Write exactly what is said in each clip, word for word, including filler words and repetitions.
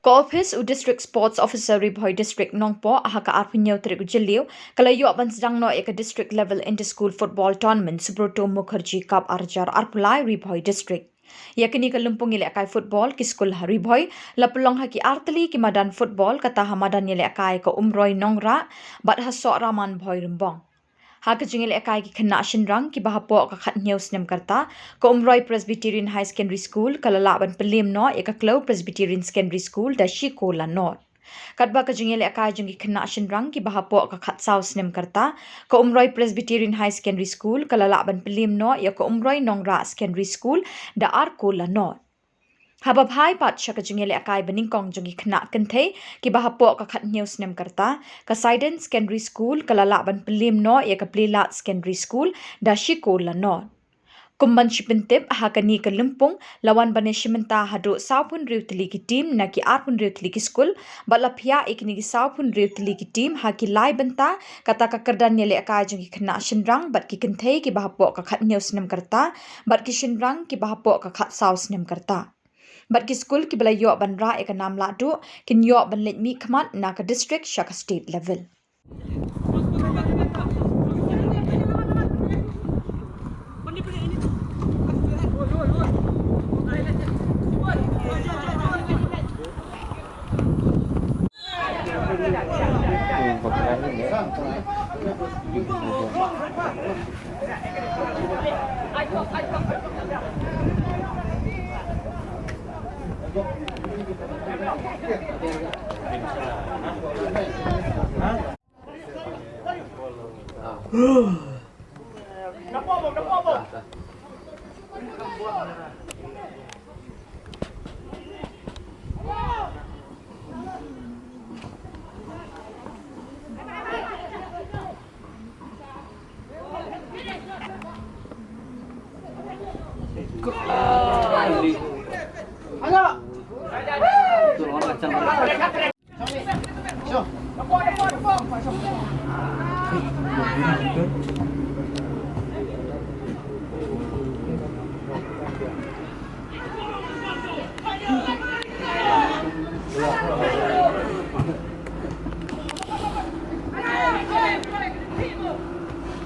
Ka ophis u District Sports Officer Ri Bhoi District Nongpoh ha ka arphew hynñiew tarik u Jylliew ka la ïoh ban sdang noh ïa ka District Level Inter School Football Tournament Subroto Mukherjee Cup arhajar arphew lai Ri Bhoi District. Ïa kane ka lympung ïalehkai football ki skul ha Ri Bhoi la pynlong ha ki artylli ki madan football, kata ha madan ïalehkai ka Umroi Nongrah bad ha Sohraman Bhoirymbong. Ha ka jingïalehkai ki khynnah shynrang kiba hapoh ka khathynñiew snem ka rta, ka Umroi Presbyterian High Secondary School ka la lah ban pynliem noh ïa ka Khlaw Presbyterian Secondary School da shi kol la nod. Katba ka jingïalehkai jong ki khynnah shynrang kiba hapoh ka khatsaw snem ka rta, ka Umroi Presbyterian High Secondary School ka la lah ban pynliem noh ïa ka Umroi Nongrah Secondary School da ar kol la nod. Haba phai pat sha ka jingïalehkai banyngkong jong ki khynnah kynthei kiba hapoh ka khathynñiew snem ka rta, ka Saiden Secondary School ka la lah ban pynliem noh ïa ka Pleilat Secondary School da shi kol la nod. Kum ban shi pyntip, ha kane ka lympung la wan ban ïashim bynta haduh sawphew hynriew tylli ki team na ki arphew hynriew tylli ki skul, bad la phiah ïa kine ki sawphew hynriew tylli ki team ha ki lai bynta, kata ka kyrdan ïalehkai jong ki khynnah shynrang bad ki kynthei kiba hapoh ka khathynñiew snem ka rta bad ki shynrang kiba hapoh ka khatsaw snem ka rta. Bad ki skul kiba la ïoh ban rah ïa ka nam lahduh kin ïoh ban leit mihkhmat na ka district sha ka state level.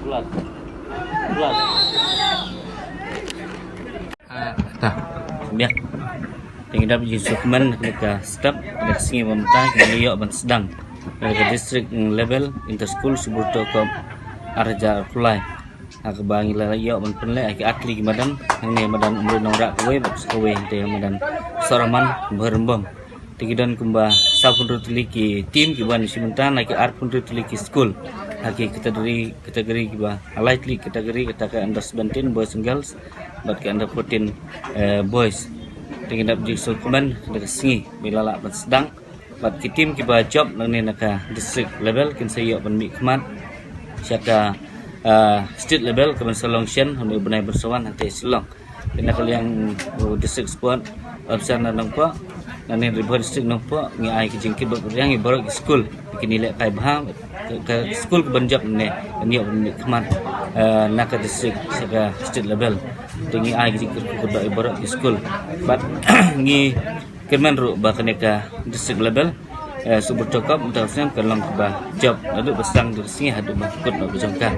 Blood. Blood. Ah, ta. Biar. Tang ïa dap jingsngewkmen na ka step, na ka sngi ba mynta, ki la ïoh ban sdang na ka district level inter school Subroto Cup arhajar arphew lai. Ha kaba ngi la ïoh ban pynleh ha ki artylli ki madan, hangne madan Umroi Nongrah kawei, bad sa kawei hangtei madan Sohraman Bhoirymbong. Te ki don kumba sawphew hynriew tylli ki team kiba wan shim bynta na ki arphew hynriew tylli ki skul ha ki category, category kiba, ha lai tylli category, kata ka under seventeen boys and girls bad ka under fourteen, eh, boys. Te ngi dap jingsngewkmen da ka sngi ba la lah ban sdang bad ki team kiba jop nangne na ka district level kin sa ïoh ban mihkhmat sha ka, eh, state level kaban sa long shen ha une u bnai ban sa wan hangtei Shillong. Te na ka liang u District Sport Officer na Nongpoh, na ne Ri Bhoi District Nongpoh, ngi ai ka jingkyrpad ïa baroh ki skul ba kin ïalehkai bha, ka, ka skul kaban jop ne kan ïoh ban mihkhmat, eh, na ka district sha ka state level. Te ngi ai ka jingkyrpad ïa baroh ki skul. Bad ngi kyrmen ruh ba kane ka district level, eh, Subroto Cup mynta ka snem kan long kaba jop naduh ba sdang da ka sngi haduh ba kut noh ka jong ka.